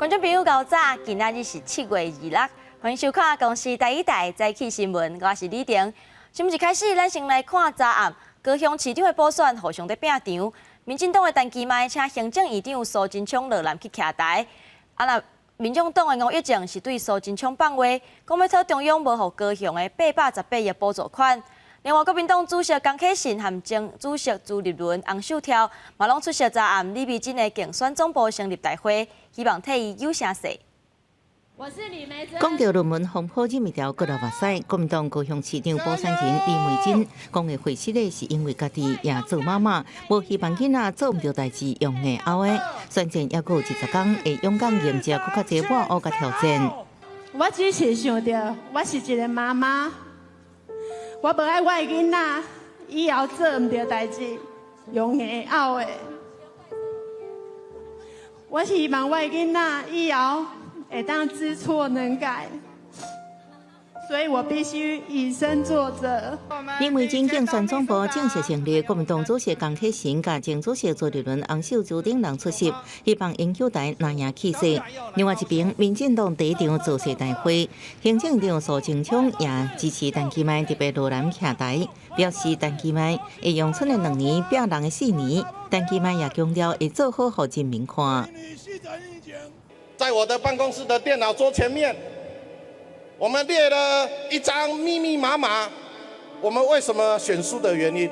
觀眾朋友𠢕早，今仔日是7月26，歡迎收看公視台語台早起新聞，我是李婷。新聞一開始，咱先來看昨暗高雄市長的補選互相咧拚場，民進黨的陳其邁請行政院長蘇貞昌落南去徛台，啊若民眾黨的吳益政是對蘇貞昌放話，講欲討中央無予高雄的818億補助款。另外，國民黨主席江啟臣和前主席朱立倫、洪秀柱嘛攏出席昨暗李眉蓁的競選總部成立大會，希望替伊扭聲勢。講著論文風波入一條閣流目屎，國民黨高雄市長補選人李眉蓁講的會失的是因為家己也做媽媽，無希望囡仔做毋著代誌用硬拗的。選戰猶閣有20工，會勇敢迎接閣較濟抹烏佮挑戰。我只是想著，我是一個媽媽。我無愛我的囡仔以後做毋著代誌，用硬拗的。我希望我的囡仔以後會當知錯能改，所以我必須以身作則。李眉蓁競選總部正式成立，國民黨主席江啟臣、佮前主席朱立倫、洪秀柱等人出席，希望用友台拿贏氣勢。另外一邊，民進黨第一場造勢大會，行政院長蘇貞昌也支持陳其邁特別落南徛台，表示陳其邁會用賰的2年拚人的4年。陳其邁也強調會做好予人民看。在我的辦公室的電腦桌前面，我們列了一張密密麻麻，我們為什麼選輸的原因，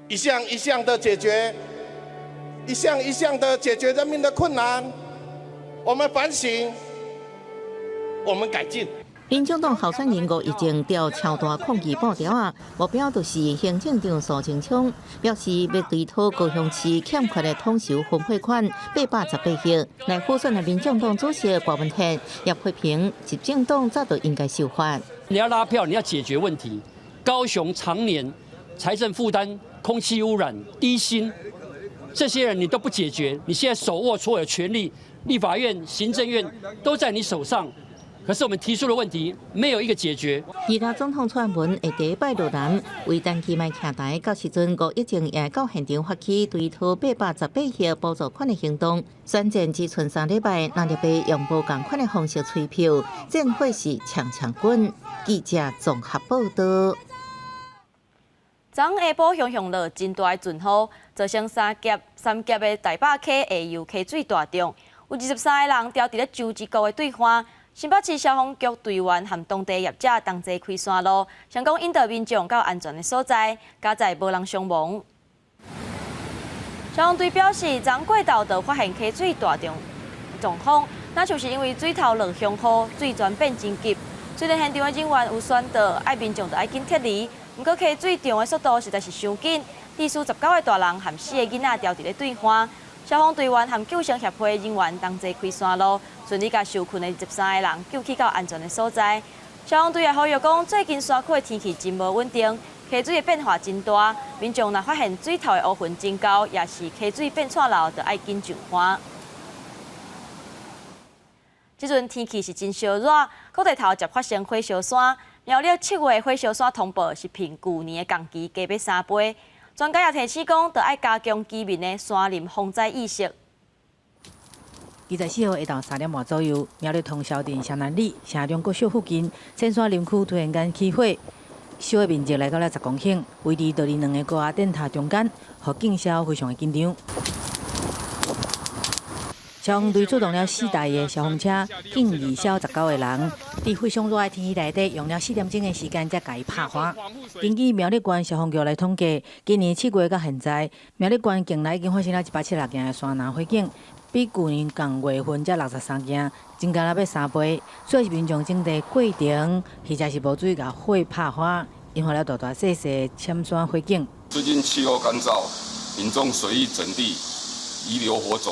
一項一項的解決，一項一項的解決人民的困難，我們反省，我們改進。民進黨候選人吳益政吊超大抗議布條仔，目標就是行政長蘇貞昌，表示欲追討高雄市欠缺的統籌分配款818億。來輔選的民眾黨主席郭文鐵也批評執政黨早就應該受罰。你要拉票，你要解決問題。高雄常年財政負擔、空氣污染、低薪，這些人你都不解決，你現在手握所有權力，立法院、行政院都在你手上。可是我們提出的問題沒有一個解決。其他總統蔡英文會第一擺落南為陳其邁徛台，到時陣吳益政也到現場發起追討818億補助款的行動。選戰只賰3禮拜，若入被用無仝款的方式催票，戰火是強強滾。記者綜合報道。昨下晡雄雄落真大的陣雨，造成三峽的大壩溪下游溪水大漲，有23個人牢佇咧舟之國的對岸。新北市消防局隊員和當地業者同齊開山路，成功引導民眾到安全的所在，佳哉無人傷亡。消防隊表示，昨過晝就發現溪水大漲狀況，若就是因為水頭落雄雨，水轉變真急。雖然現場的人員有宣導，愛民眾著愛緊撤離，毋過溪水漲的速度實在是傷緊，至少19個大人和四個囡仔牢佇咧對岸。消防隊員和救生協會人員同齊開山路，順利共受困的23個人救去到安全的所在。消防隊也呼籲講，最近山區的天氣真無穩定，溪水的變化真大，民眾若發現水頭的烏雲真厚，抑是溪水變蔡流，就愛緊上岸。這陣天氣是真燒熱，各地頭捷發生火燒山。苗栗7月火燒山通報是比舊年的同期加欲3倍。專家也提醒講，著愛加強居民的山林防災意識。24號下晝3點外左右，苗栗通霄鎮城南里城中國小附近，淺山林區突然間起火，燒的面積來到了10公頃，位置就佇兩个高壓電塔中間，予警消非常的緊張。消防隊出動了四台的消防車，共二消19個人，佇非常熱的天氣內底，用了4點鐘的時間才共伊拍花。根據苗栗縣消防局來統計，今年7月到現在，苗栗縣境內已經發生了176件的山林火警，比舊年同月份才63件，增加了欲3倍。主要是民眾整地過程，或者是無注意共火拍花，引發了大大細細淺山火警。最近氣候乾燥，民眾隨意整地，遺留火種，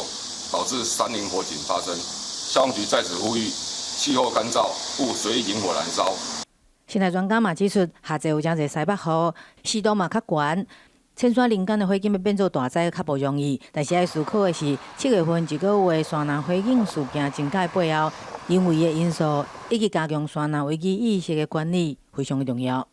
導致山林火警發生。消防局在此呼籲：氣候乾燥，勿隨意引火燃燒。生態專家嘛指出，夏季有誠濟西北雨，濕度嘛較懸，淺山林間的火警欲變做大災較無容易。但是愛思考的是，7月份一個月山林火警事件增加的背後，人為的因素以及加強山林危機意識的管理非常的重要。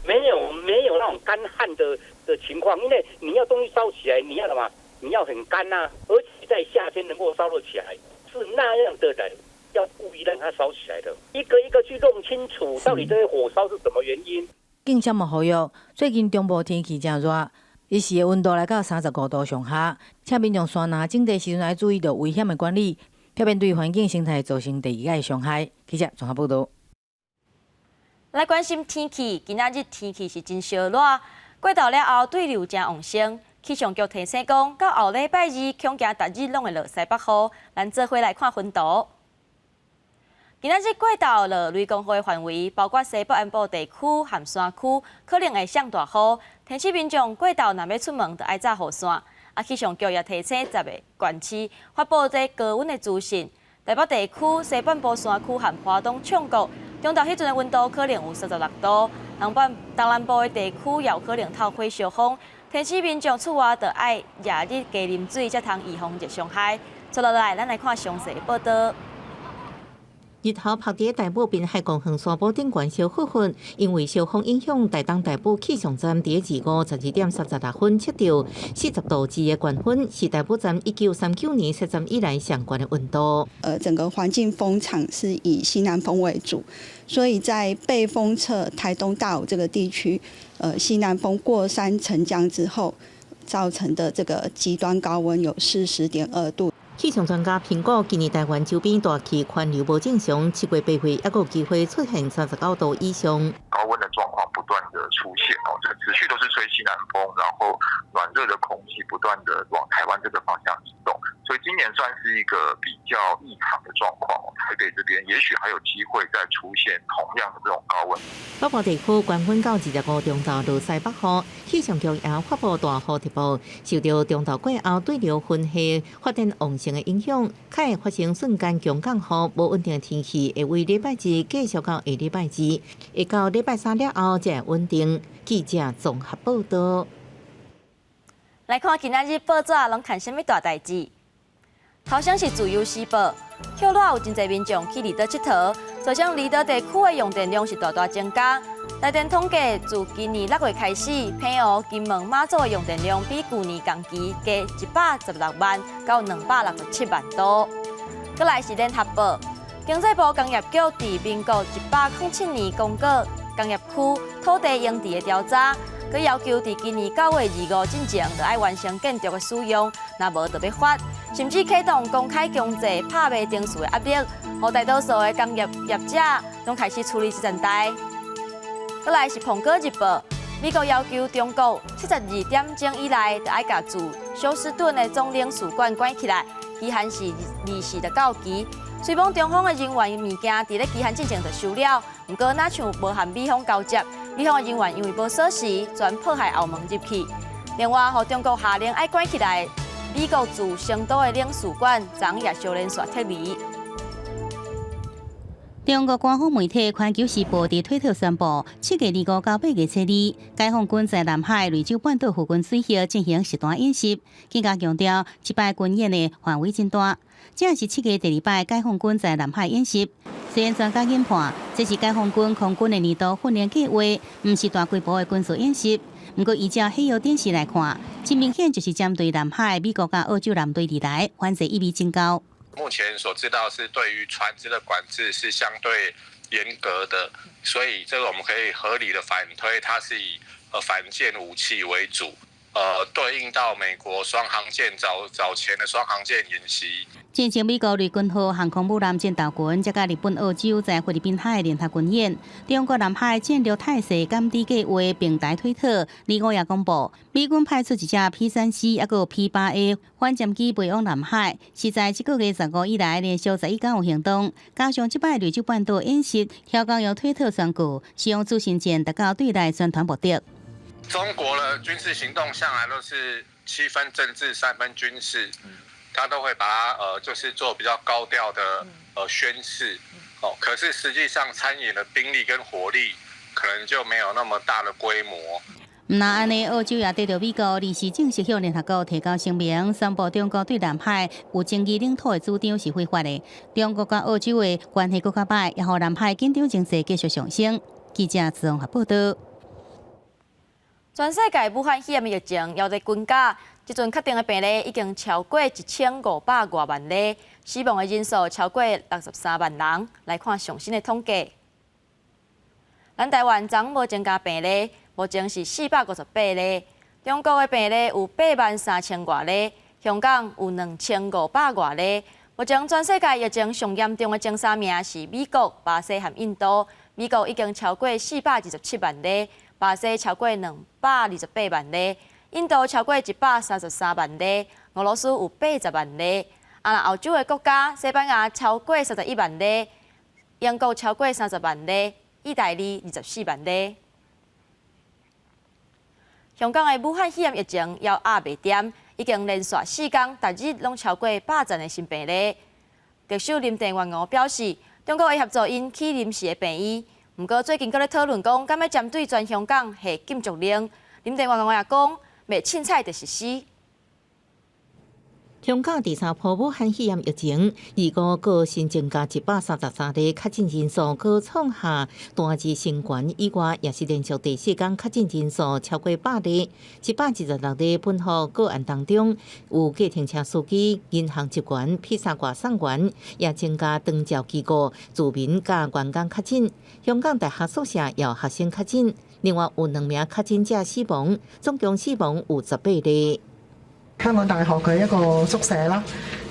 沒有那種乾旱的情況，因為你要東西燒起來，你要什麼？你要很乾吶，而且在夏天能夠燒得起來，是那樣的冷，要故意讓它燒起來的，一個一個去弄清楚，到底這些火燒是什麼原因。警察嘛呼籲，最近中部天氣誠熱，一時的溫度來到35度上下，請民眾山林整地時陣愛注意著危險的管理，避免對環境生態造成第二個傷害。記者綜合報導。來關心天氣，今仔日天氣是真燒熱，過晝了後對流誠旺盛。氣象局提醒講，到後禮拜二恐驚逐日攏會落西北雨。咱做伙來看雲圖。今仔日過晝落雷公雨的範圍，包括西北南部地區和山區，可能會降大雨。提醒民眾過晝若欲出門，著愛紮雨傘。啊，氣象局也提醒10個縣市發布這高溫的資訊。台北地區、西半部山區和花東衝谷，中晝彼陣的溫度可能有36度。東南部的地區也有可能透火燒風。提醒民眾出外著愛夜日加啉水，才通預防熱傷害。接落來，咱來看詳細報導。日頭曝佇大武濱海公園山坡頂懸燒火火，因為燒風影響，台東大武氣象站佇二五12點36分測到40.2度的高溫，是大武站1939年設站以來上懸的溫度。整個環境風場是以西南風為主，所以在背風側台東大武這個地區，西南風過山沉降之後造成的這個極端高溫有40.2度。氣象專家評估，今年台灣周邊大氣環流無正常，7月8月猶閣有機會出現39度以上。高溫的狀況不斷的出現哦，這持續都是吹西南風，然後暖熱的空氣不斷的往台灣這個方向移動，所以今年算是一個比較異常的狀況。台北這邊也許還有機會再出現同樣的這種高溫。北部地區高溫到25中晝落西北雨，氣象局也發布大雨特報，受著中晝過後對流雲系發展旺盛的影響，較會發生瞬間強降雨、無穩定的天氣，會為禮拜二繼續到下禮拜二，會到禮拜三了後才會穩定。記者綜合報導。來看今仔日報紙攏看啥物大代誌？頭先是自由時報，歇熱有真濟民眾去離島𨑨迌，造成離島地區的用電量是大大增加。台電統計，自今年6月開始，澎湖、金門、馬祖的用電量比舊年同期加116萬到267萬度。閣來是聯合報，經濟部工業局佇民國107年公告工業區土地用地的調查，閣要求佇今年9月25進前，就愛完成建築的使用，若無就欲罰，甚至啟動公開強制拍賣程序的壓力，予大多數的工業業者攏開始處理這層代。閣來是《蘋果日報》，美國要求中國72點鐘以內，就愛共駐休斯頓的總領事館關起來，期限是24日到期。雖罔中方的人員物件佇咧期限進前就收了，毋過若像無和美方交接，美方的人員因為無鎖匙，全破壞後門入去。另外，予中國下令愛關起來，美國駐成都的領事館，昨也相連紲撤離。中國官方媒體《環球時報》佇推特宣布，7月25到8月初二，解放軍在南海雷州半島附近水域進行實彈演習，更加強調這擺軍演的範圍真大。這是7月第二擺解放軍在南海演習。雖然專家研判，這是解放軍空軍的年度訓練計劃，毋是大規模的軍事演習。毋過依照海洋電視來看，真明顯就是針對南海美國佮澳洲艦隊而來，反制意味真高。目前所知道是對於船隻的管制是相對嚴格的，所以這個我們可以合理的反推，它是以反艦武器為主，對應到美國雙航艦早早前的雙航艦演習。進前美國雷根號航空母艦戰鬥群，才佮日本、澳洲在菲律賓海聯合軍演。中國南海戰略態勢監視計劃平台推特，二五也公布，美軍派出一隻 P-3C，抑閣 P-8A 反潛機飛往南海，是在這個月15以來連續11天有行動。加上這擺雷州半島演習，調工用推特宣告，使用自行艦達到對內宣傳目的。中國的軍事行動向來都是七分政治，三分軍事。他都會把它就是做比較高調的宣示，哦，可是實際上參演的兵力跟火力可能就沒有那麼大的規模。毋但按呢，澳洲也得著美國臨時正式向聯合國提交聲明，宣布中國對南海有爭議領土的主張是非法的。中國佮澳洲的關係閣較歹，也予南海緊張情勢繼續上升。記者綜合報導。全世界武漢肺炎疫情猶佇增加，這陣確定的病例已經超過1500外萬例，死亡的人數超過63萬人。來看上新的統計，咱台灣昨無增加病例，目前是458例。中國的病例有8萬3千外例，香港有2500外例。目前全世界疫情上嚴重的前三名是美國、巴西和印度。美國已經超過427萬例，巴西超過228萬例。印度超過133萬例，俄羅斯有80萬例。啊，若歐洲的國家，西班牙超過31萬例，英國超過30萬例，意大利24萬例。香港的武漢肺炎疫情猶壓袂恬，已經連續4工，逐日攏超過100人的新病例。特首林鄭月娥表示，中國會協助𪜶起臨時的病院。毋過最近閣咧討論講，敢欲針對全香港下禁足令。林鄭月娥也講，袂凊彩就實施。香港第三波武漢肺炎疫情，二五閣新增加133例確診人數，閣創下單日新高以外，也是連續第四工確診人數超過100例。126例本土個案當中，有計程車司機、銀行職員、披薩外送員，也增加長照機構、住民佮員工確診。香港大學宿舍也有學生確診，另外有兩名確診者死亡，總共死亡有18例。香港大學佢一個宿舍啦，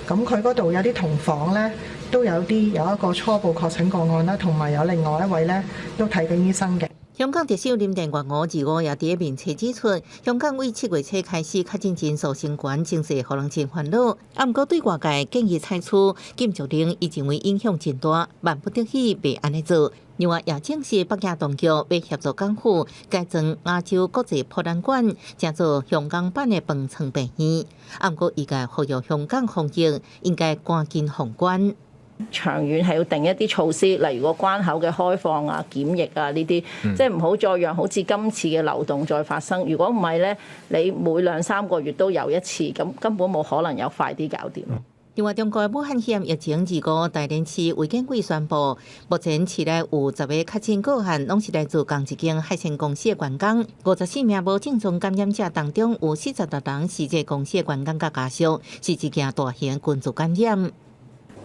咁佢嗰度有啲同房咧，都有啲有一個初步確診個案啦，同埋有另外一位咧都睇緊醫生嘅。香港特首林鄭月娥二五也佇面冊指出，香港為7月初開始確診人數升懸，情勢予人真煩惱。啊，毋過對外界建議採取禁足令，伊認為影響真大，萬不得已袂按呢做。另外，也證實北京當局欲協助港府改裝亞洲國際博覽館，成做香港版的方艙病院。啊，毋過伊共呼籲香港防疫應該趕緊封關。長遠係要定一啲措施，例如個關口嘅開放啊、檢疫啊呢啲，即係唔好再讓好似今次嘅流動再發生。如果唔係咧，你每兩三個月都有一次，咁根本冇可能有快啲搞掂。另外，中國武漢肺炎疫情二五大連市衛健委宣布，目前市內有10個確診個案，攏是來自仝一間海鮮公司的員工。54名無症狀感染者當中，有46人是這公司的員工佮家屬，是一件大型群聚感染。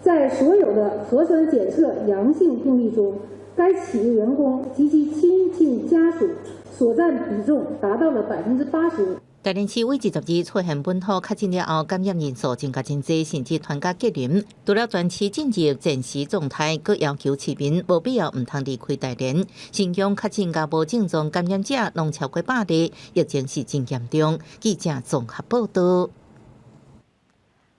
在所有的核酸檢測陽性病例中，該企業員工及其親近家屬所佔比重達到了85%。大連市為22出現本土確診了後，感染人數增加真濟，甚至團加隔離。除了全市進入戰時狀態，閣要求市民無必要毋通離開大連。新疆確診佮無症狀感染者攏超過100例，疫情是真嚴重。記者綜合報道。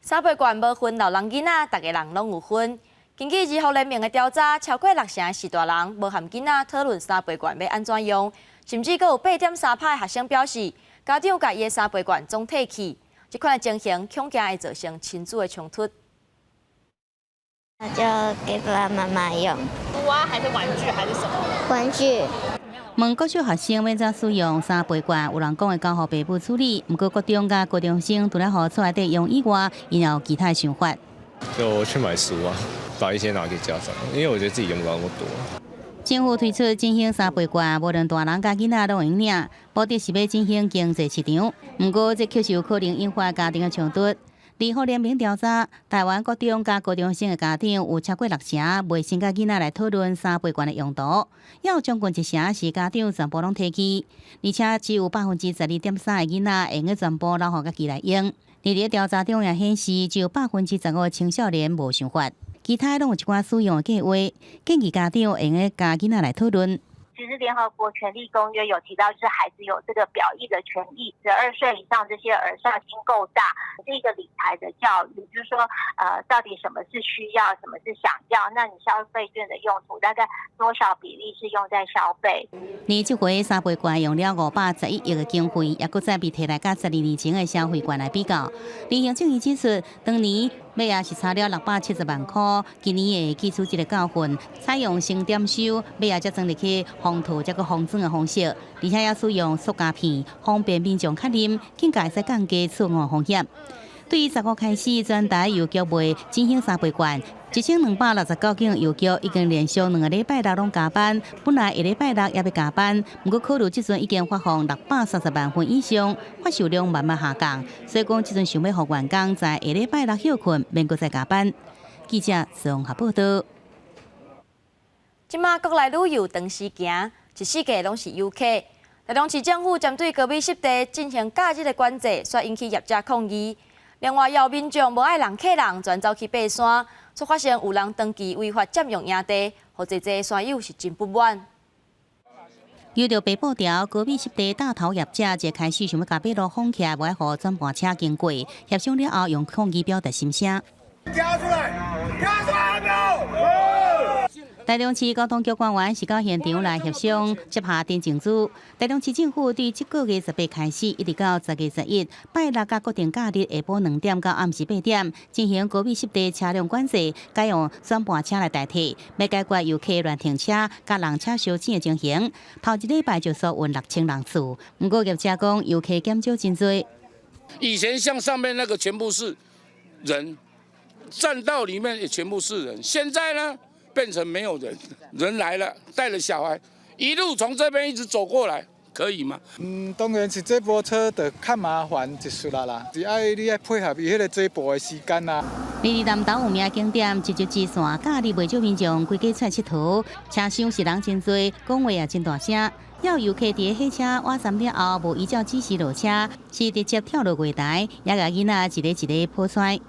三倍券無分老人囡仔，逐个人攏有份。根據兒福聯盟的調查，超過六成的序大人無和囡仔討論三倍券欲按怎用，甚至閣有8.3%的學生表示，家長共伊的三倍券總提去。這款的情形恐驚會造成親子的衝突。那就給爸爸媽媽用。書啊，還是玩具，還是什麼？玩具。問國小學生欲怎使用三倍券，有人講會交予爸母處理。毋過國中佮高中生除了予厝內底用以外，𪜶有其他的想法。就去買書啊，把一些拿給家長，因為我覺得自己用不到那麼多。政府推出振興三倍券，無論大人佮囡仔攏會用領，目的是欲振興經濟市場。毋過這確實有可能引發家庭的衝突。兒福聯盟調查，台灣國中佮高中生的家長有超過六成袂先佮囡仔來討論三倍券的用途，也有將近一成是家長全部攏提去，而且只有12.3%的囡仔會用得全部留予家己來用。佇咧調查中也顯示，只有15%的青少年無想法，其他攏有一寡使用的計劃，建議家長會用得佮囡仔來討論。其實聯合國權利公約有提到，就是孩子有這個表意的權益。12歲以上這些兒少心夠大，這個理財的教育，就是說，到底什麼是需要，什麼是想要？那你消費券的用途大概多少比例是用在消費？而這回三倍券用了511億的經費，也閣再被提來佮12年前的消費券來比較。林行政院指出，當年尾仔是差了670萬箍，今年會記取這個教訓，採用先點收，尾仔才裝入去封套這個封裝的方式，而且也使用塑膠片，方便民眾確認，更加會使降低錯誤風險。對15開始，全台郵局賣振興三倍券，1269間郵局已經連續2個禮拜六攏加班。本來下禮拜六也欲加班，毋過考慮這陣已經發放630萬份以上，發售量慢慢下降，所以講這陣想欲予員工在下禮拜六歇睏，免閣再加班。記者綜合報道。這馬國內旅遊長時行，一四季攏是遊客。台中市政府針對高美濕地進行假日的管制，煞引起業者抗議。另外，有民眾無愛人客人，專走去爬山，卻發生有人長期違法佔用營地，予濟濟山友是真不滿。遇著白布條，高美濕地大頭業者一開始想欲共馬路封起來，無愛予轉盤車經過，協商了後用抗議表達心聲。交出來！交出來！台中市交通局官員是到現場來協商接下鎮靜處。台中市政府對這個月18開始，一直到10月11，拜六佮國定假日下晡2點到暗時8點，進行高美濕地車輛管制，改用轉盤車來代替，欲解決遊客亂停車、佮人車相擠的情形。頭一禮拜就疏運6000人次，毋過業者講遊客減少真濟。以前像上面那個全部是人，棧道裡面也全部是人，現在呢？變成沒有人，人來了，帶了小孩，一路從這邊一直走過來，可以嗎？嗯，當然是這部車就較麻煩一絲啦，是愛你愛配合伊彼個這部的時間啦。離南投有名景點，一日之線，假日袂少民眾規家出來𨑨迌，車廂是人真濟，講話也真大聲。有遊客佇火車倚站了後，無依照指示落車，是直接跳落月台，也共囡仔一个一个抱摔。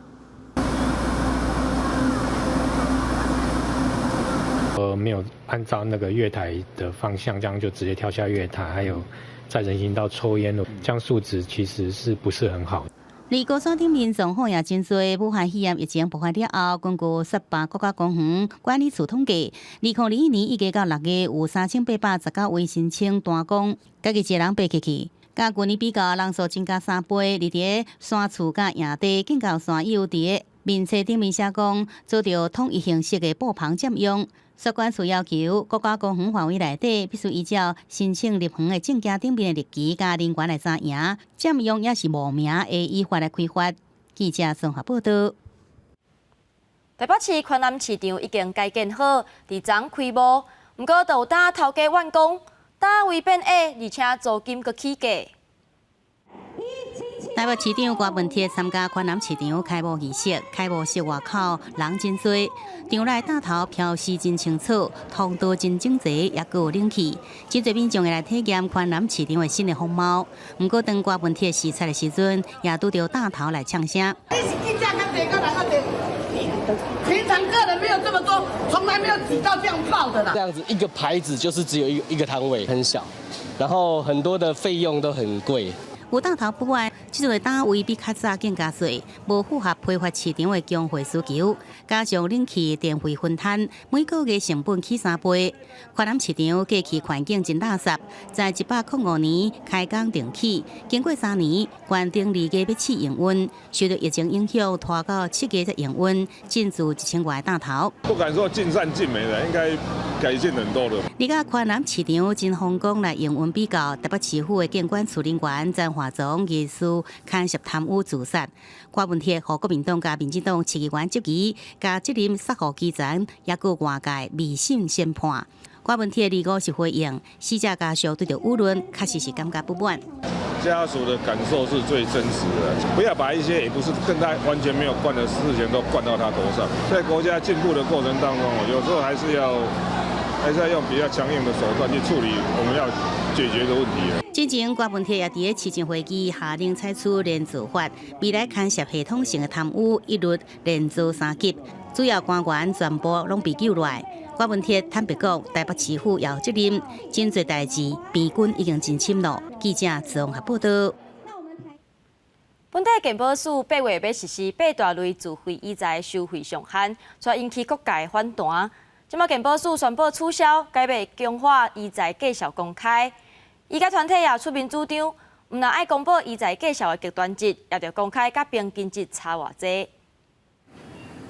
沒有按照那個月台的方向，這樣就直接跳下月台，還有在人行道抽菸，這樣素質其實是不是很好？離高山頂面狀況也真濟，武漢肺炎疫情爆發了後，根據18國家公園管理處統計，2021年一月到6月有3819位申請單工，家己一個人爬起去。佮舊年比較，人數增加3倍。佇佇山厝佮營地，更有山友佇面冊頂面寫講，遭著統一形式的布棚佔用。所管處要求國家公園範圍內底必須依照申請入園的證件頂面的日期佮人員來紮營，佔用也是無名會依法來開罰。記者綜合報道。台北市寬南市場已經改建好，佇昨開幕，毋過就有當頭家怨講，單位變矮，而且租金閣起價。台北市長郭文鐵參加寬南市場開幕儀式，開幕式外口人真濟，場內大頭標示真清楚，通道真整齊，也閣有冷氣，真濟民眾會來體驗寬南市場的新的風貌。毋過當郭文鐵視察的時陣，也拄著大頭來嗆聲。你是記者較濟，閣人較濟。平常客人沒有這麼多，從來沒有擠到這樣爆的啦。這樣子一個牌子就是只有一一個攤位，很小，然後很多的費用都很貴。有大頭不滿，這個單位比較早更加細，無符合批發市場的供貨需求，加上冷氣電費分攤，每個月成本起3倍。寬南市場過去環境真垃圾，在105年開工重啟，經過3年，原定2月欲試營運，受到疫情影響，拖到7月才營運，進駐1000外大頭。不敢說盡善盡美的，應該改進很多的。而佮寬南市場真風光來營運比較，台北市府的建管處人員曾華總疑似牽涉貪污自殺，郭文鐵予國民黨佮民進黨市議員質疑，共責任煞予基層，抑閣外界未審先判。郭文鐵25是回應，死者家屬對著輿論確實是感覺不滿。家屬的感受是最真實的，不要把一些也不是跟他完全沒有關的事情都灌到他頭上。在國家進步的過程當中，有時候還是要用比較強硬的手段去處理我們要解決的問題。之前郭文鐵也佇咧市政會議下令採取連坐法，未來牽涉系統性的貪污一律連坐三級，主要官員全部攏被救來。郭文鐵坦白講，台北市府也有責任，真濟代誌平均已經真深咯。記者綜合報道。本地健保署8月欲實施八大類自費醫材收費上限，卻引起各界反彈。這馬健保署宣布取消，改欲強化醫材價數公開。醫界團體也出面主張，毋但愛公布醫材價數的極端值，也著公開佮平均值差偌濟。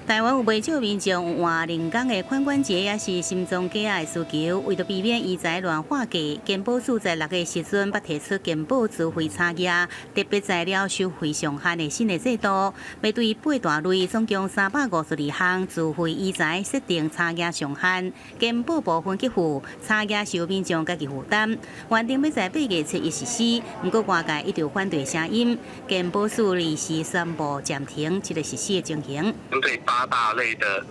台灣有袂少民眾有換人工的髖關節，抑是心臟假的需求，為著避免醫材亂喊價，健保署在6月時陣捌提出健保資費差額特別材料收費上限的新的制度，欲對八大類總共352項自費醫材設定差額上限，健保部分給付，差額是由民眾家己負擔。原定欲在8月7日實施，毋過外界一直反對聲音，健保署臨時宣布暫停這個實施的情形。針對八大類的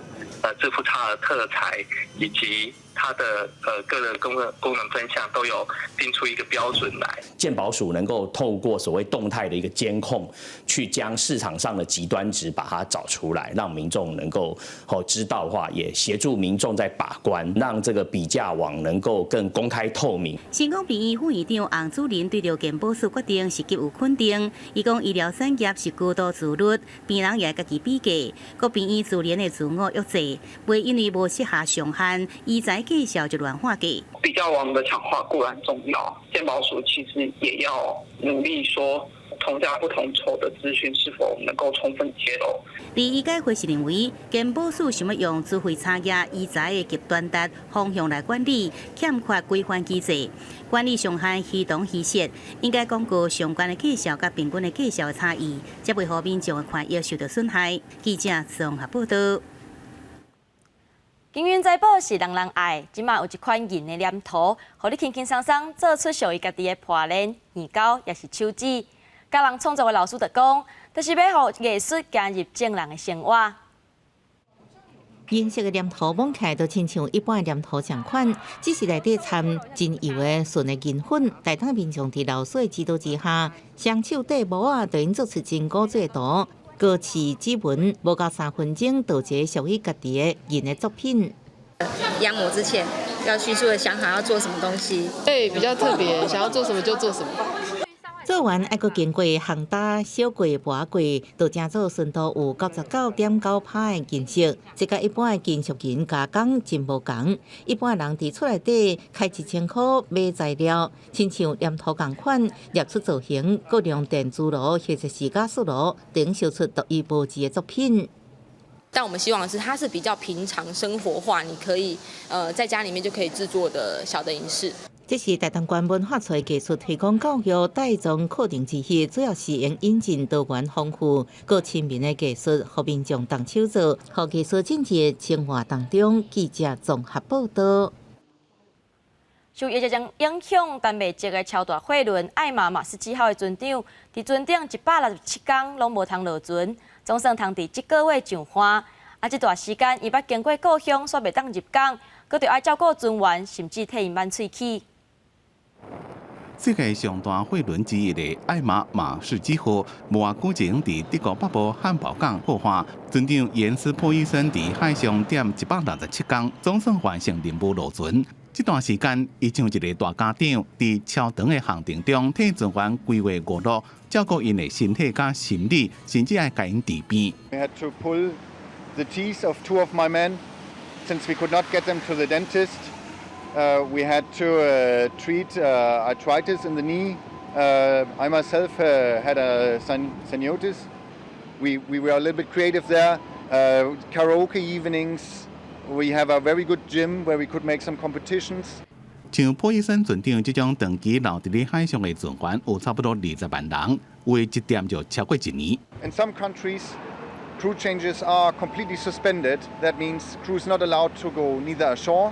自付差額特材以及它的各個功能分項都有定出一個標準來。健保署能夠透過所謂動態的一個監控，去將市場上的極端值把它找出來，讓民眾能夠好知道的話，也協助民眾在把關，讓這個比價網能夠更公開透明。成功病院副院長洪主任對著健保署決定是給予肯定，伊講醫療產業是高度自律，病人也家己比價，各病院自然會自我約制，袂因為無設下上限，醫材價數就亂喊價。比價網的強化固然重要，健保署其實也要努力說同價不同酬的資訊是否能夠充分揭露。而醫界分析認為，健保署想欲用資費差額醫材的極端值方向來管理，欠缺規範機制，管理上限虛同虛設，應該公告相關的價數佮平均的價數的差異，才袂予民眾的權益受到損害。記者綜合報道。金銀財寶是人人愛，這馬有一款銀的黏土，予你輕輕鬆鬆做出屬於家己的破鏈、耳鈎，抑是手指。教人創作的老師就講，就是欲予藝術加入眾人的生活。銀色的黏土摸起來就親像一般的黏土仝款，只是內底摻真幼的純的銀粉。台東民眾佇老師的指導之下，雙手綴模仔，就用做出真古錐圖、高刺指紋，無夠3分鐘，就一个屬於家己的銀的作品。壓模之前要迅速的想好要做什麼東西，對，比較特別，想要做什麼就做什麼。做完愛閣經過烘焦、燒過、磨過，就成做純度有99.9%的金色。這佮一般的金屬銀加工真無仝。一般人佇厝內底開1000箍買材料，親像黏土仝款，捏出造型，閣用電磁爐或者是加速爐，等燒出獨一無二的作品。但我們希望的是，它是比較平常生活化，你可以在家裡面就可以製作的小的銀飾。這是台東縣文化處藝術推廣教育帶狀課程之一，主要是用引進多元豐富、閣親民的藝術，予民眾動手做，予藝術進入生活當中。記者綜合報道。受疫情影響，丹麥籍的超大貨輪愛瑪馬士基號的船長，佇船頂167工攏無通落船，總算通佇這個月上岸。啊，這段時間伊捌經過故鄉，煞袂當入港，閣著愛照顧船員，甚至替𪜶挽喙齒。世界上大貨輪之一的愛瑪馬士基號，無偌久前佇德國北部漢堡港靠岸，船長嚴斯波伊森佇海上踮167工，總算完成任務落船。這段時間，伊像一个大家長，佇超長的航程中，替船員規劃娛樂，照顧𪜶的身體佮心理，甚至愛共𪜶治病。 We had to pull the teeth of two of my men since we could not get them to the dentist. We had to treat arthritis in the knee. I myself had a sinusitis. We were a little bit creative there. Karaoke evenings. We have a very good gym where we could make some competitions. 像波伊森船長這種長期留佇咧海上的船員，有差不多20萬人，有的一踮就超過一年。 In some countries, crew changes are completely suspended. That means crews not allowed to go neither ashore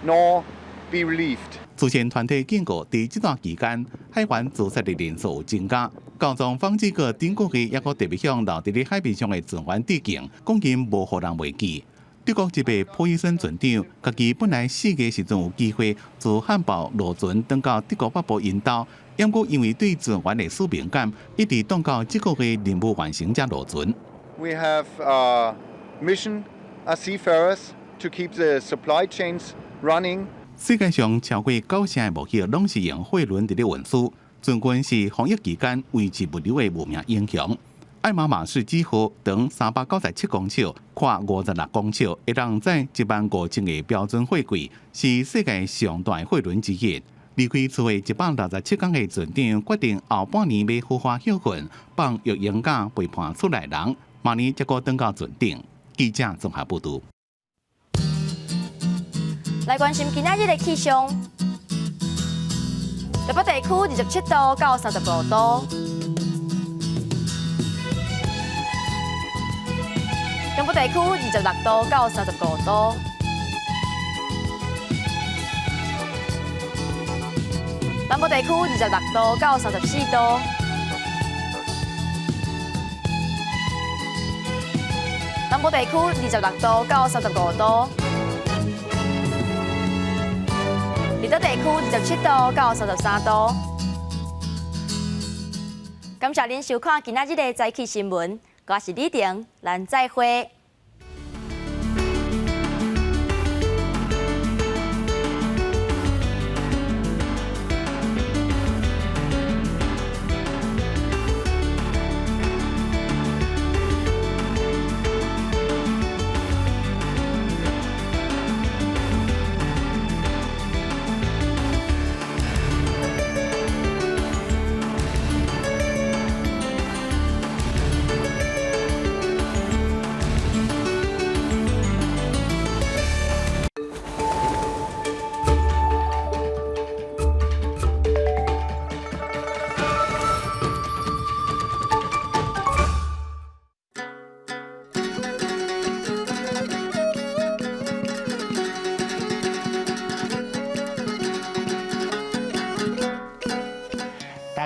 nor be relieved. 慈善團體警告，佇這段期間，海員自殺的人數有增加。教宗方濟各頂個月猶閣特別向留佇咧海面上的船員致敬，講𪜶無予人袂記。德國這位波伊森船長，家己本來4月時陣有機會自漢堡落船，轉到德國北部𪜶兜，毋過因為對船員的使命感，一直等到這個月任務完成才落船。 We have a mission as seafarers to keep the supply chains running. 世界上超過九成的貿易攏是用貨輪佇咧運輸，船軍是防疫期間維持物流的無名英雄。愛瑪馬士基號長397公尺，闊56公尺，會當載1萬5千個標準貨櫃，是世界上大貨輪之一。離開厝的167工的船長決定後半年欲好好歇睏，放育嬰假陪伴厝內人，明年才閣轉到船頂。記者綜合報導。來關心今仔日的氣象，台北地區27度到35度，中部地區26度到35度，南部地區26度到34度，南部地區26度到35度。離島地區27度到33度。感謝您收看今仔日的早起新聞，我是李婷，咱再會。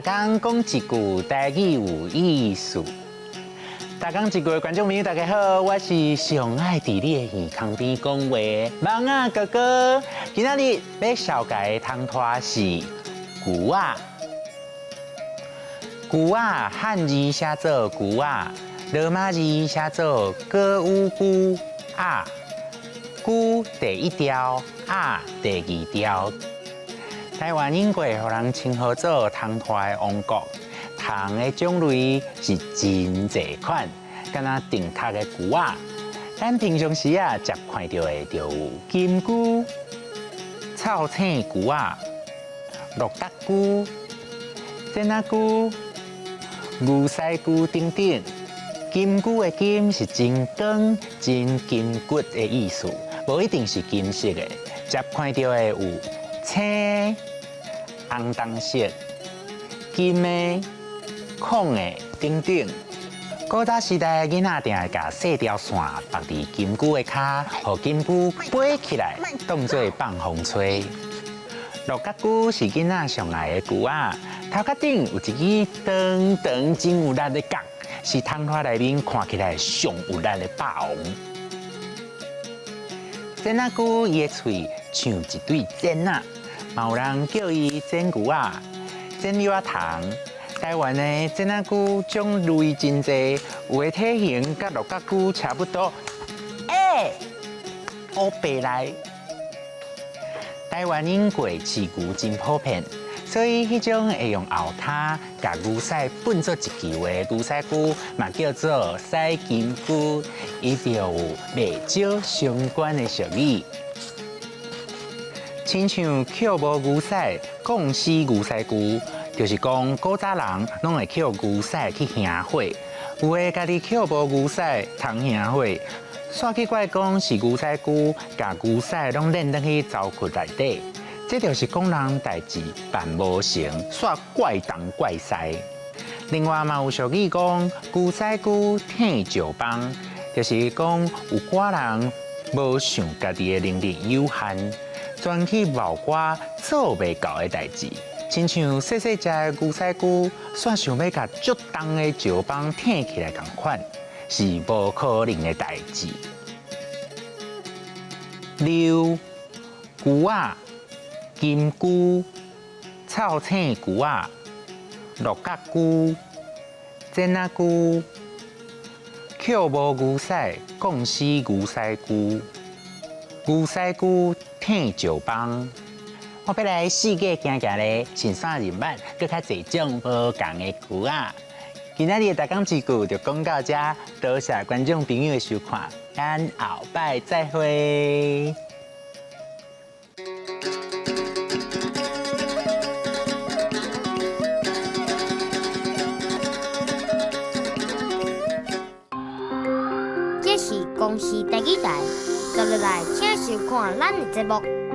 逐工講一句台語有意思。逐工一句的觀眾朋友，大家好，我是上愛佇你的耳孔邊講話的蠓仔哥哥。今仔日欲紹介的通拖是龜仔。龜仔漢字寫做龜仔，羅馬字寫做歌舞龜仔。龜第一調，仔第二調。台灣永過予人稱呼做蟲拖的王國，蟲的種類是真濟款，敢若定殼的龜仔。咱平常時啊，常看著的就有金龜、臭青龜仔、鹿角龜、剪仔龜、牛屎龜等等。金龜的金是真光、真筋骨的意思，無一定是金色的。常看著的有青、紅銅色、金的、孔的等等。古早時代囡仔定會共細條線縛佇金龜的跤，予金龜飛起來，當做放風吹。鹿角龜是囡仔上愛的龜仔，頭殼頂有一支長長真有力的角，是蟲拖內面看起來上有力的霸王。剪仔龜伊的喙像一對剪仔，嘛有人叫伊剪龜仔、剪蓼仔蟲。台灣的剪仔龜種類真濟，有的體型佮鹿角龜差不多。欸，烏白來。台灣永過飼牛真普遍，所以彼種會用後跤共牛屎糞做一球的牛屎龜，嘛叫做屎金龜，伊就有袂少相關的俗語。親像抾無牛屎，摃死牛屎龜，就是講古早人攏會抾牛屎去燃火，有的家己抾無牛屎通燃火，煞去怪講是牛屎龜，共牛屎攏練轉去槽窟內底，這就是講人代誌辦無成，煞怪東怪西。另外嘛有俗語講，牛屎龜退石枋，就是講有寡人無想家己的能力有限，專去謀寡做袂到的代誌，親像細細隻的牛屎龜，煞想欲共足重的石枋退起來仝款，是無可能的代誌。溜龜仔、金龜、臭青龜仔、鹿角龜、剪仔龜、抾無牛屎，摃死牛屎龜、牛屎龜退石枋。我欲來四界行行咧，順紲認捌閣較濟種無仝的龜仔。今仔日的逐工一句就講到這，多謝觀眾朋友的收看，咱後擺再會。這是公視。收看咱的節目。